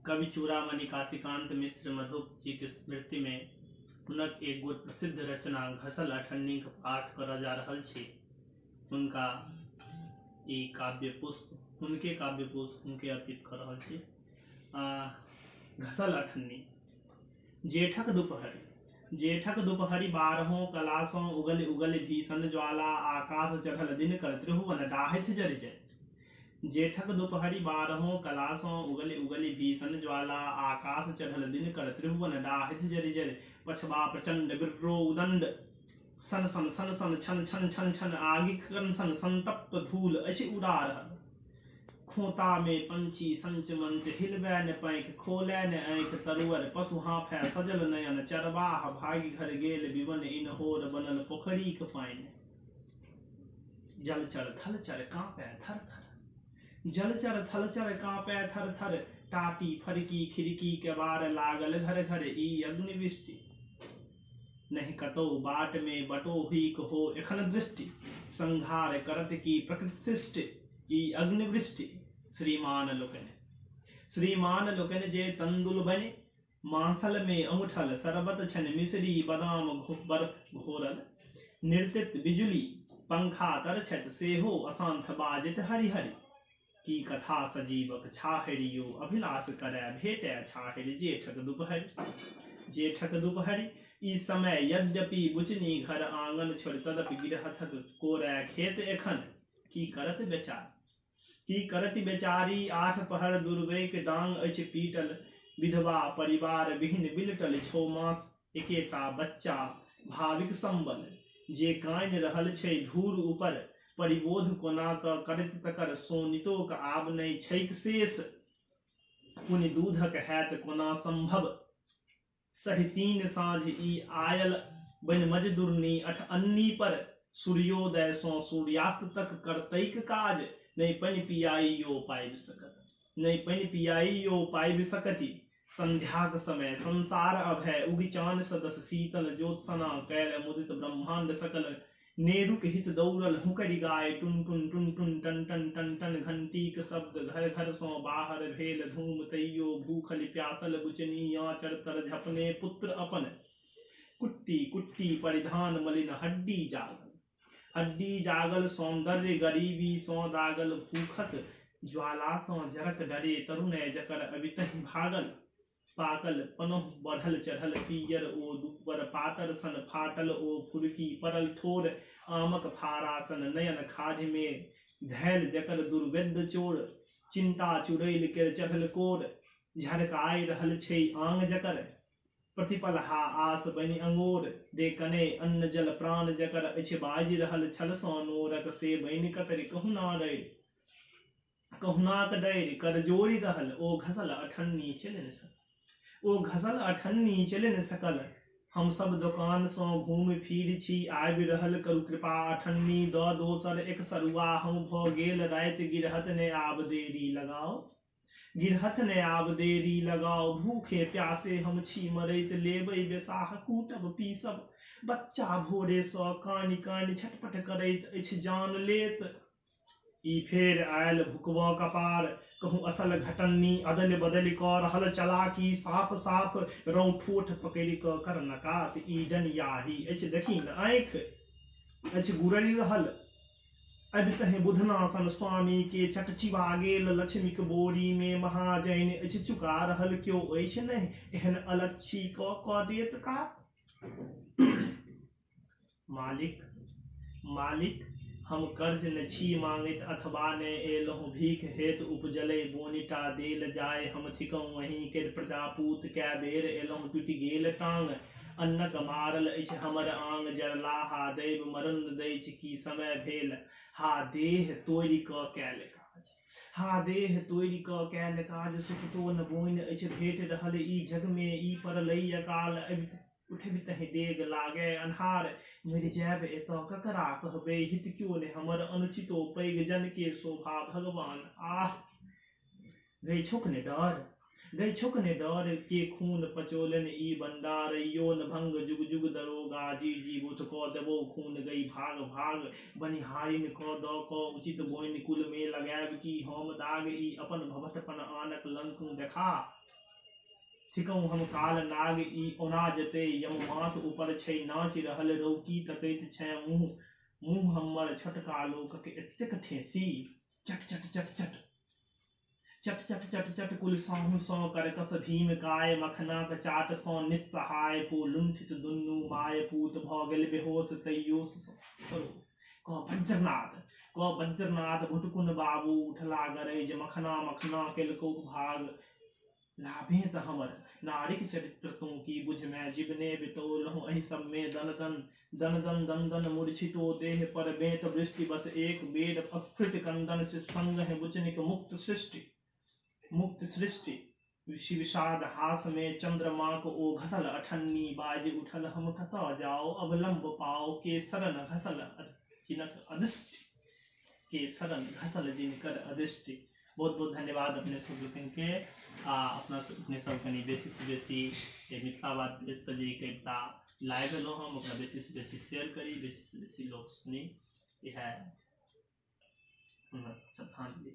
कवि चूड़ामणि काशीकान्त मिश्र मधुप जीक स्मृतिमे हुनक एक गोट प्रसिद्ध रचना घसल अठन्नीक पाठ करऽ जा रहल छी। हुनका ई काव्य पुष्प हुनके काव्य पुष्प हुनके अर्पित कऽ रहल छी। घसल अठन्नी। जेठक दुपहरि। जेठक दुपहरि बारहों कलासँ उगलि उगलि भीषण ज्वाला आकाश चढ़ल दिनकर त्रिभुवन डाहथि जरि जरि। जेठक दुपहरि बारहों कलासँ उगलि उगलि भीषण ज्वाला आकाश चढ़ल दिनकर त्रिभुवन डाहथि जरि जरि। पछबा प्रचण्ड बिर्रो उदण्ड सन सन सन सन छन छन छन छन आगिक कण सन संतप्त धूल अछि उड़ा रहल। खोंतामे पंछी संच मंच हिलबै ने पैंख खोलै ने आँखि तरुअर पशु हाँफै सजल नयन चरबाह भागि घर गेल विवन इनहोर बनल पोखरिक पानि। जलचर थलचर काँपै थर थर। जलचर थलचर काँपै थर थर टाटी फरकी खिड़की केबाड़ लागल घर घर ई अग्निवृष्टि। नहि कतौ बाट मे बटोहीक हो एखन दृष्टि संहार करत की प्रकृति सृष्टि ई अग्निवृष्टि। श्रीमान लोकनि श्रीमान लोकनि जे तंदुल बनि मांसल मे अंगुठल शरबत छनि मिश्री बदाम बर्फ घोरल निर्तित बिजुली पंखा तर छथि सेहो अशांत बाजैत हरि हरि। की कथा सजीवक छाहरि यो अभिलाष करय भेटय छाहरि जेठक दुपहरि। जेठक दुपहरि ई समय यद्यपि बुचनी घर आंगन छोड़ि तदपि गिरहथक कोरय खेत एखन की करत बेचारी। की करति बेचारी आठ पहर दुर्बैक डांग अछि पीटल विधवा परिवार विहीन बिलटल छओ मास एकेटा बच्चा भाविक संबल जे कानि रहल छै धूर ऊपर परिबोध कोना कऽ करैत तकर शोणितोक आब नहि छैक शेष पुनि दूधक हैत कोना संभव। सहि तीन साँझ ई आयल बनि मजदूरनी अठअन्नी पर सूर्योदय सँ सूर्यास्त तक करतैक काज नहि पानि पियाइयो पाबि सकत नहि पानि पियाइयो पाबि सकति। संध्याक समय संसार अभय उगि चान सदस शीतल ज्योत्सना कयल मुदित ब्रह्मांड सकल नेरुक हित दौड़ल हुकरि गाय टुन टुन टुन टुन टन टन टन टन घंटीक शब्द घर घर सँ बाहर भेल धूम तैयो भूखलि प्यासल बुचनी आँचर तर झपने पुत्र अपन कुट्टी कुट्टी परिधान मलिन हड्डी जागल हड्डी जागल सौन्दर्य गरीबी सँ दागल भूखक ज्वाला सँ जरक डरे तरुणय जकर अबितहि भागल पाकल पनहुँ बढ़ल चढ़ल पीयर ओ दुब्बर पातर सन फाटल ओ फुरकी पड़ल ठोर आमक फारा सन नयन खाधि मे धयल जकर दुर्वेद्य चोर चिन्ता चुड़ैल केर चढ़ल कोर झरकाय रहल छै आंग जकर प्रतिपल हा आस बनि अंगोर दे कने अन्न जल प्राण जकर अछि बाजि रहल छल सँ नोरक से बनि कतरि कहुना डरि कहुनाक डरि कर जोड़ि रहल ओ घसल अठन्नी चलि ने सकल ओ घसल अठन्नी चलि ने सकल हम सब दोकान सँ घूमि फिर छी आबि रहल करू कृपा अठन्नी दऽ दोसर एक सरुआ हम भऽ गेल राति गिरहत ने आब देरी लगाउ गिरहत ने आब देरी लगाउ भूखे प्यासे हम छी मरैत लेबै बेसाह कूटब पीसब बच्चा भोरे सँ कानि कानि छटपट करैत अछि जान लेत। ई फेर आयल भुकबऽ कपार कहूँ असल घटन्नी अदलि बदलि कऽ रहल चलाकी साफ साफ रौं ठोठ पकड़ि कऽ कर नकात ई डनियाही अछि देखी न आँखि अछि गुररि रहल अबितहि बुधना सन स्वामी के चट चिबा गेल लक्ष्मीक बोरी मे महाजैन अछि चुका रहल क्यो अछि नहि एहन अलच्छी कऽ कऽ देत कात। मालिक मालिक हम कर्ज ने छी माँगैत अथवा ने एलहुँ भीख हेतु उपजलै बोनिटा देल जाय हम थिकहुँ अहीं केर प्रजापूत कए बेर एलहुँ टूटि गेल टाँग अन्नक मारल अछि हमर आंग जरलाहा दैव मरण दैछ की समय भेल हा देह तोड़ि कऽ कयल काज हा देह तोड़ि कऽ कयल काज सुपतो न बोनि अछि भेट रहल ई जगमे ई पड़लै अकाल अबिते उठबितहि डेग लागय अन्हार मरि जायब एतऽ ककरा कहबै हित क्यो ने हमर अनुचितो पैघ जन के शोभा भगवान आह गै छौक ने डर गै छौक ने डर के खून पचौलनि ई बंडा रैयो न भंग जुग जुग दरोगा जी जीबुथ कऽ देबौ खून गै भाग भाग बनिहारिन कऽ दऽ कऽ उचित बोनि कुल मे लगायब की हम दाग ई अपन भभटपन आनक लंक देखा। थिकहुँ हम काल नाग ई ओना जेतै यम माथ ऊपर छै नाचि रहल रौ की तकैत छेँ मुँह मुँह हमर छोटका लोकक एतेक ठेसी चट चट चट चट चट चट चट चट कुल साहु सँ करकस भीम काय मखनाक चाट सँ निस्सहाय भू लुंठित दुनू माय पूत भऽ गेल बेहोश तैयो सरोस कह वज्रनाद कह वज्रनाद भुटकुन बाबू उठला गरैज मखना मखना केलकौ भाग लाभे तऽ हमर नारीक चरित्र तों की बुझमे जीवने बितौलहुँ एहि सबमे दन दन दन दन दन दन मूर्छितो देह पर बेंत वृष्टि बस एक बेर अस्फुट कंदन से संग है बुचनिक मुक्त सृष्टि मुक्त सृष्टि विषाद हास में चंद्रमाक ओ घसल अठन्नी बाजि उठल हम कतऽ जाओ अवलंब पाओ के शरण घसल जिनक अदृष्टि के शरण घसल जिनकर अदृष्टि। बहुत बहुत धन्यवाद अपने सब लोकनिके आ अपना अपने सब कनि बेसीसँ बेसी मिथिला बात पेजसँ जे ई कविता लाइव एलहुँ हम ओकरा बेसीसँ बेसी शेयर करी, बेसीसँ बेसी लोक सुनी, इएह हमर श्रद्धांजलि।